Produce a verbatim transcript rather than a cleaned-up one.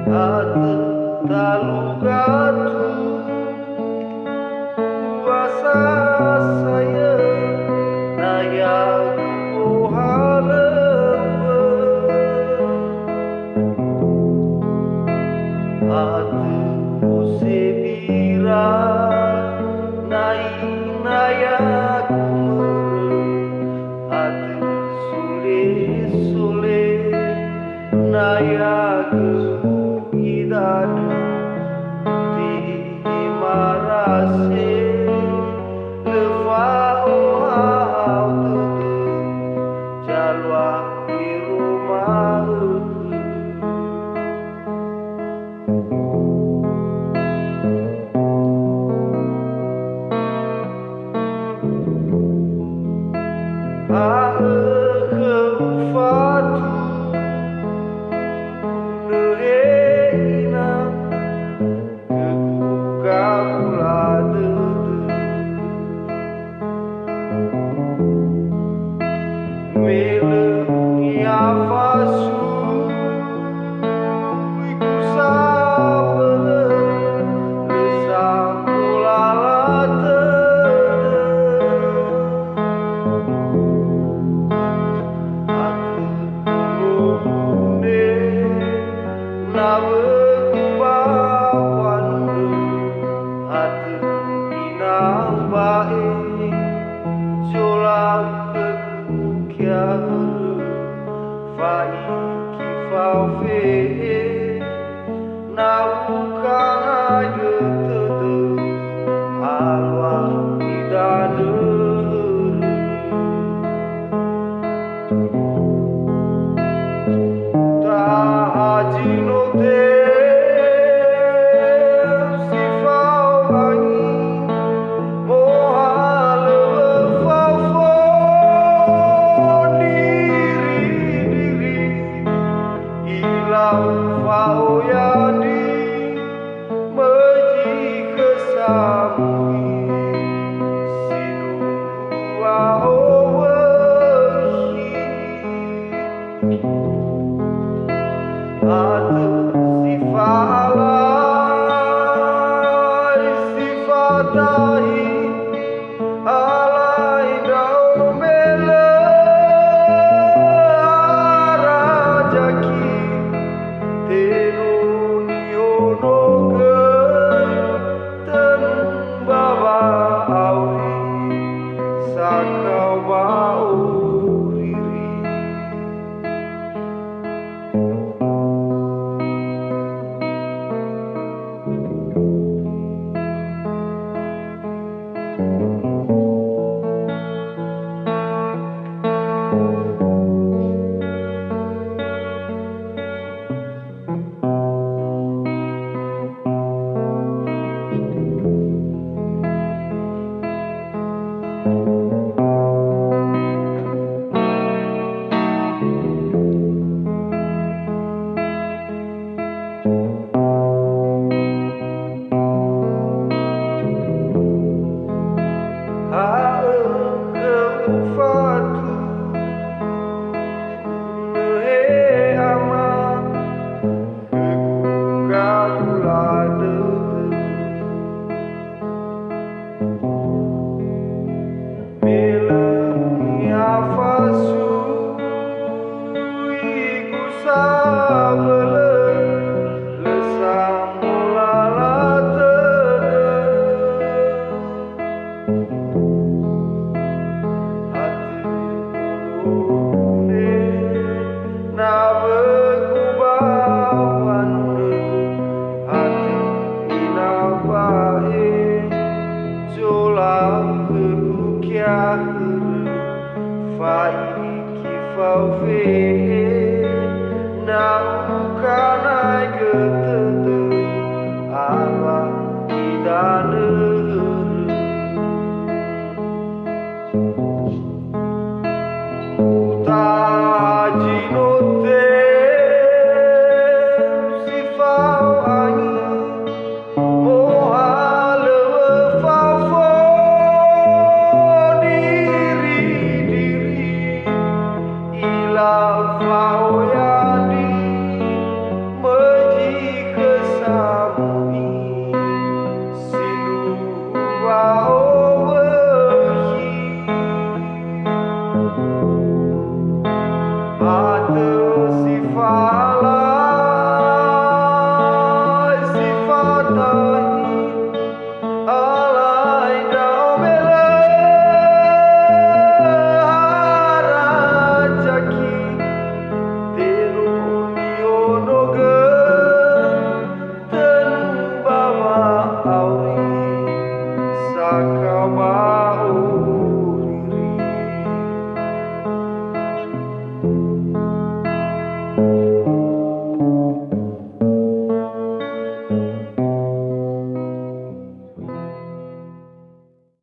Atö talu gatu, uasa sayö, na yagu ohalöŵö. Atö osebira, na ina yagu mörö. Atö sole-sole, na yagu idanö, timarase, lö fa'ohahau dödö, zalua iroma ökhö. Ha'ö khöu fatu, nöhe ina, khögu gabula dödö. Me lö ni'afasui kusabölö, lö sambolala tödö. Atö tulumune, nawögu ba wanurö, atö inau ba'e, zolau khögu keahörö, fa'iki fao fe'e, na ukanaigö tödö, alua idanö hörö. Tahaji no teu si fao angi, mohalöŵö fao fondriri-ndriri, ilau fao ya